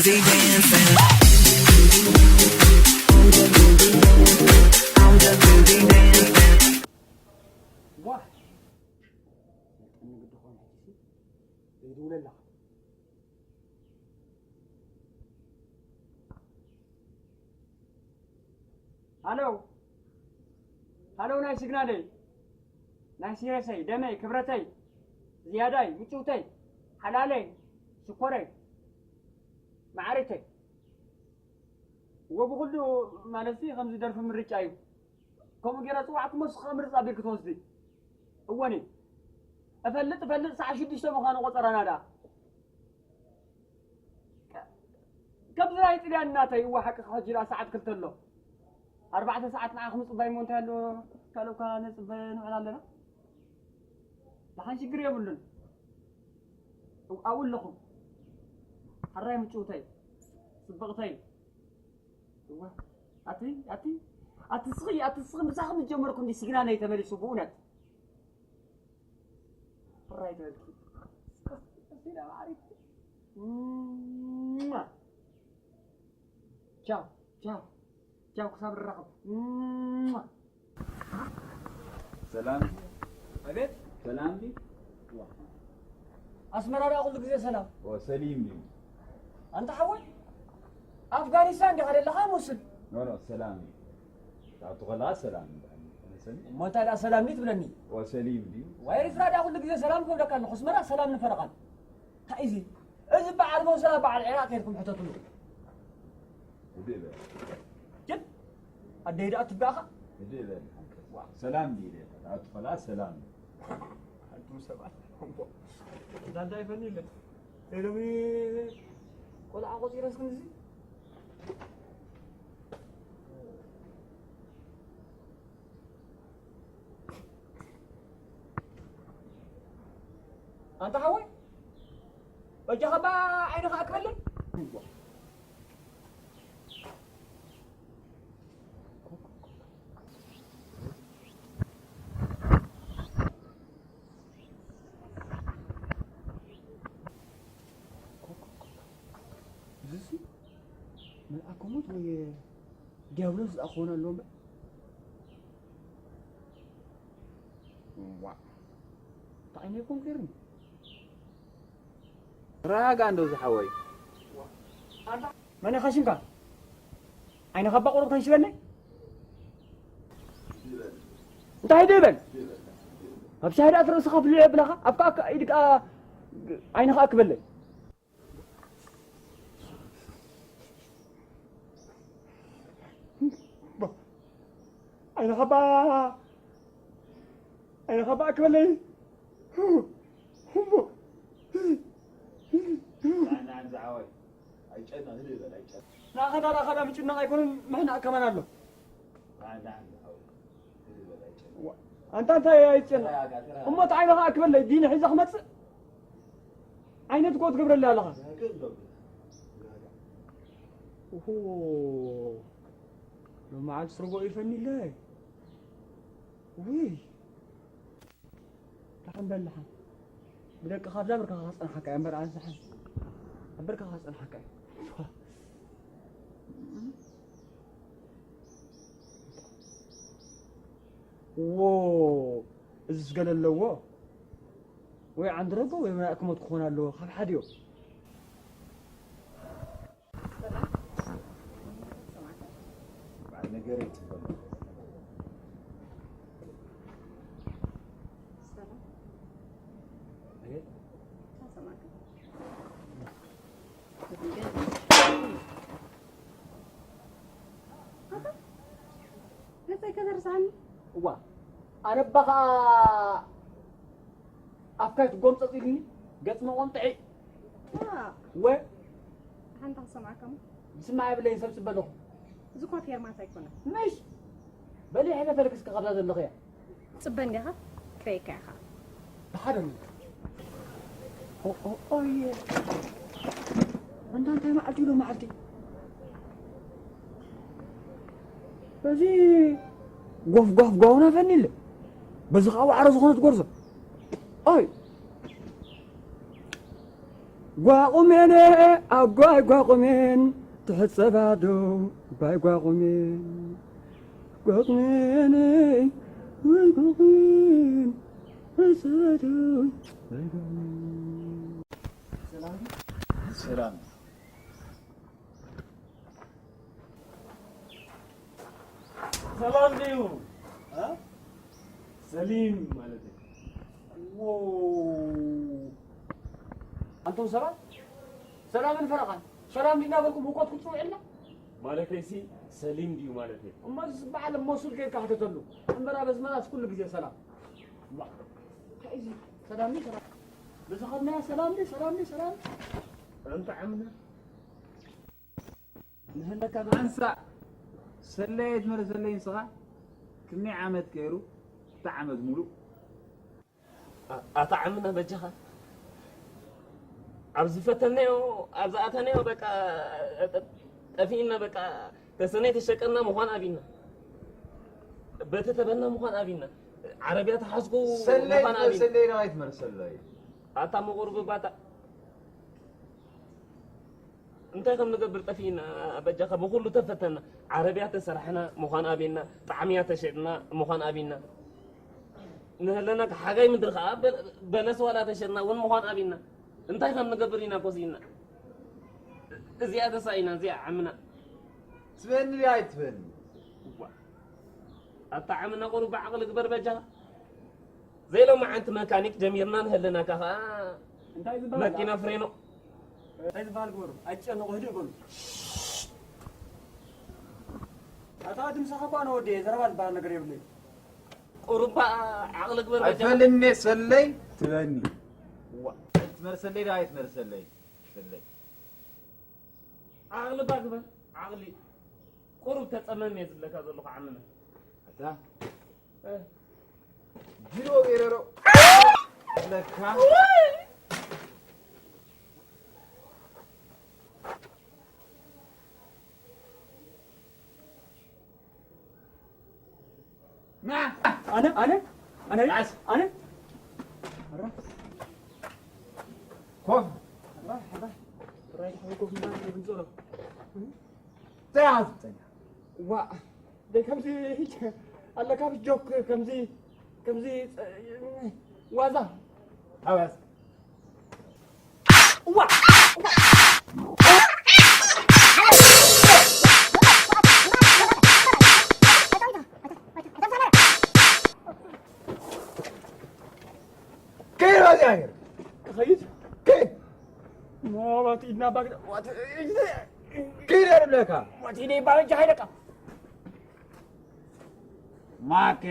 Busy dancing. I'm just busy dancing. ጓሕ ይድውለላ። ሃሎ፣ ሃሎ፣ ናይ ስግናለይ፣ ናይ ሲረሰይ፣ ደመይ፣ ክብረተይ፣ ዝያዳይ፣ ምጭውተይ፣ ሓላለይ፣ ሽኮረይ፣ መዓሪተይ። እወ፣ ብኹሉ ማለትሲ ከምዚ ደርፊ ምርጫ እዩ። ከምኡ ገይረ ጽዋዕኩሞ፣ ንስኺ ምርጽ ኣቢልኪ ትወስዲ። እወኒ፣ እፈልጥ፣ እፈልጥ፣ ሰዓት ሽዱሽተ ምዃኑ ቆጸራና ደኣ። ከምዚ ናይ ጥልያን እናተይ፣ እወ፣ ሓቅኻ፣ ሕጂ ደኣ ሰዓት ክልተ ኣሎ። ኣርባዕተ ሰዓት ንዓኹም ምጽባይ እሞ እንታይ ኣሎ? ካልእ እኳ ነጽበ ንውዕል ኣለና። ደሓን ሽግር የብሉን። ኣብኡ ኣለኹም። ሕራይ ምጭውተይ፣ ጽብቕተይ። እወ፣ ኣቲ፣ ኣቲ፣ ኣቲ ስኺ፣ ኣቲ ስኺ ምሳኺ ምስ ጀመርኩ እንዲ ሲግናለይ ተመሊሱ ብእውነት። ሕራይ ትበልኪ። ቀስ፣ ቀስ ኢላ ማዕሪት። እማ። ቻው፣ ቻው፣ ቻው፣ ክሳብ ንራኸብ። እማ። ሰላም። ኣቤት። ሰላም ድዩ? ኣስመራ ደኣ ኩሉ ግዜ ሰላም። ወሰሊም ድዩ? ኣንታ ሓወይ፣ ኣፍጋኒስታን ዲኻ ዘለኻ መስል? ኖ፣ ኖ፣ ሰላም እዩ። ኣብቲ ከለኻ ሰላም ይበሃል። ሰሊም? እሞ እንታይ ደኣ ሰላም ድዩ ትብለኒ? ወሰሊም ድዩ? ዋይ፣ ኤርትራ ደኣ ኩሉ ግዜ ሰላም ክብለካ ኣለኹ። ኣስመራ ሰላም ንፈረቓን። እንታይ እዚ? እዚ በዓል መውሰላ በዓል ዒራቕ ከይድኩም ሕተትሉ። ህድእ በል። ግን ኣደይ ደኣ ትብኣኻ? ህድእ በል። ሰላም ድዩ ኢለ? ኣብቲ ከለኻ ሰላም እዩ። ኣንቱም ሰባት። እምቦ። እዛ እንታይ ይፈኒ ኢለ? ሎሚ ቆልዓ ቆጺረስ ክንዚ? ኣንታ ሓወይ፣ በጃኻ እባ ዓይንኻ ኣክበለይ። እዚሲ መልኣከ ሞት ወይ ዲያብሎስ ዝኣ ክኾን ኣለዎ እምበር። ዋእ፣ እንታይ ዓይነት ኮንኬርን? ራጋ እንዶ ዝሓወይ። መን ኢኻ ሽምካ? ዓይንኻ እባ ቁሩብ ከንሽበለይ። እንታይ ደበል? ኣብ ሻሂ ደኣ ርእስኻ ብልዕ የብላኻ? ኣብ ከኣ ኢድ ከኣ ዓይንኻ ክበለይ። ዓይንኻ እባ፣ ዓይንኻ እባ ክበለይ። እሞ፣ ንዓን ዝዓወይ ኣይጨነቕ፣ ህድእ በል፣ ኣይጨነቕ። ንኣኻ ዳ፣ ንኣኻ ዳ ምጭናቕ ኣይኮነን፣ ምሕናቕ ከማን ኣሎ። ንዓን ዝዓወይ፣ ህድእ በል፣ ኣይጨነቕ። ኣንታ እንታይ ኣይጨነቕ? እሞ እቲ ዓይንኻ ክበለይ፣ ዲን ሒዘ ክመጽእ? ዓይነት እኮ ትገብረለይ ኣለኻ። ኦሆ፣ ሎመዓልቲ ስርጎ ይፈኒለይ። ውይ። ደሓን በል ደሓን። ብደቅኻ ኣብዛ ብርካኻ ክጸንሓካ እያ እምበር፣ ኣንሳሓን ኣብ ብርካኻ ክጸንሓካ እያ። ዎ፣ እዚስ ገለ ኣለዎ። ወይ ዓንዲ ረጎ ወይ መላእክ ሞት ክኾን ኣለዎ። ካብ ሓዲኦም። በዓል ነገረይ ጽበል። ገጸይ ከተርሳኒ። እዋ፣ ኣነ እባ ኸኣ ኣፍካ ትጎምጸጽ ኢልኒ፣ ገጽ መቖምጥዒ። ዋ። ወ። ሓንቲ ክሰምዓካ እሞ። ዝስማዕ የብለይን፣ ሰብ ጽበ ኣለኹ። እዚ እኳ ፌርማታ ኣይኮነን። ምሽ! በሊሕ መፈለኪ እስከ ካብዛ ዘለኽያ። ጽበ እንዲኻ፣ ክርእየካ ኢኻ። ብሓደ ሚ-፣ ኦ፣ ኦ፣ ኦየ። ኣንታ እንታይ መዓልቲ ኢሉ መዓልቲ? በዚ ጎፍ፣ ጎፍ፣ ጓውና ፈኒለ። በዚ ኸዓ ዋዕሮ ዝኾነት ጎርዞ። ኦይ። ጓቑሜን ኣጓይ ጓቑሜን ትሕጸባ ዶ ኣባይ ጓቑሜን ጓቑሜን ኣባይ ጓቑሜን ትሕጸባ ዶ ኣባይ ጓቑሜን። ሰላም ሰላም ድዩ? እ? ሰሊም ማለት እዩ። ዎ። ኣንቱም ሰባት ሰላምን ፈረቓን ሰላም ዲና በልኩም ህውከት ክትፅውዕልና? ማለተይሲ ሰሊም ድዩ ማለት እዩ። እሞ እዚ ዝበዓል እሞ ሱል ጌርካ ሕተተሉ እምበር ኣብ ኣዝመራስ ኩሉ ግዜ ሰላም። ዋ፣ እንታይ እዚ? ሰላም ድዩ ሰላም? ብዝኸድናዮ ሰላም ድዩ ሰላም ድዩ ሰላም? እንተ ዓምና ንህለካ ኣንሳእ ሰለየት መለ ሰለይ ንስኻ ክንደይ ዓመት ገይሩ? ክልተ ዓመት ሙሉእ። ኣ-፣ ኣታ ዓምና በጃኻ ኣብ ዝፈተናዮ ኣብ ዝኣተናዮ በቃ ጠ-፣ ጠፊእና በቃ ተሰነይ ተሸቀና ምዃን ኣቢና በቲ ተበልና ምዃን ኣቢና ዓረብያ ተሓዝኩ ሰለይ ምዃን ኣቢና ሰለይ ራይት መርሰለይ ኣታ መቑርብ ባታ እንታይ ከም ንገብር ጠፊእና በጃኻ ብኹሉ ተፈተና ዓረብያ ተሰራሕና ምዃን ኣቢና ጣዕምያ ተሸጥና ምዃን ኣቢና ንህለና ሓጋይ ምድሪ ከዓ በ-፣ በለስ ዋላ ተሸጥና እውን ምዃን ኣቢና እንታይ ከም ንገብር ኢና ኮሲና እዚኣ ተሳኢና እዚኣ ዓምና ትበኒ ድያ ኣይትበኒ እዋ ኣታ ዓምና ቁሩብ ብዓቕሊ ግበር በጃኻ ዘይሎማዓንቲ መካኒክ ጀሚርና ንህልናካ ከዓ እንታይ ዝበሃል መኪና ፍሬኖ እንታይ ዝበሃል ግበሩ ኣይትጨነቑ ህድእ በሉ ኣታ እቲ ምሳኻ እኳ ነወዲ ዘረባ ዝበሃል ነገር የብለይ ቁሩባ ዓቕሊ ግበር በጃ ኣይትፈልኒ ሰለይ ትበኒ ዋ ትመርሰለይ ዳ ኣይትመርሰለይ ሰለይ ዓቕሊ ባ ግበር ዓቕሊ ቁሩብ ተጸመም እየ ዝብለካ ዘለኹ ዓምና ኣታ ጅሮ ገይረሮ ለካ ና ኣነ ኣነ ኣነ ራስ ኣነ ኮፍ ራይ ራይ ራይ ኮፍ እንዳለ ብንጽሮ ተያዝ ተኛ ዋ ደይ ከምዚ ሂጅ ኣለካ ብጆክ ከምዚ ከምዚ ዋዛ ኣዋዝ ዋ ከይድ ባዚ ሃገር ክኸይድ ከይድ ሞባት ኢድና ባግ ከይድ እብለካ ዋት ኢደ ይባበጃ ሃይለካ ማከ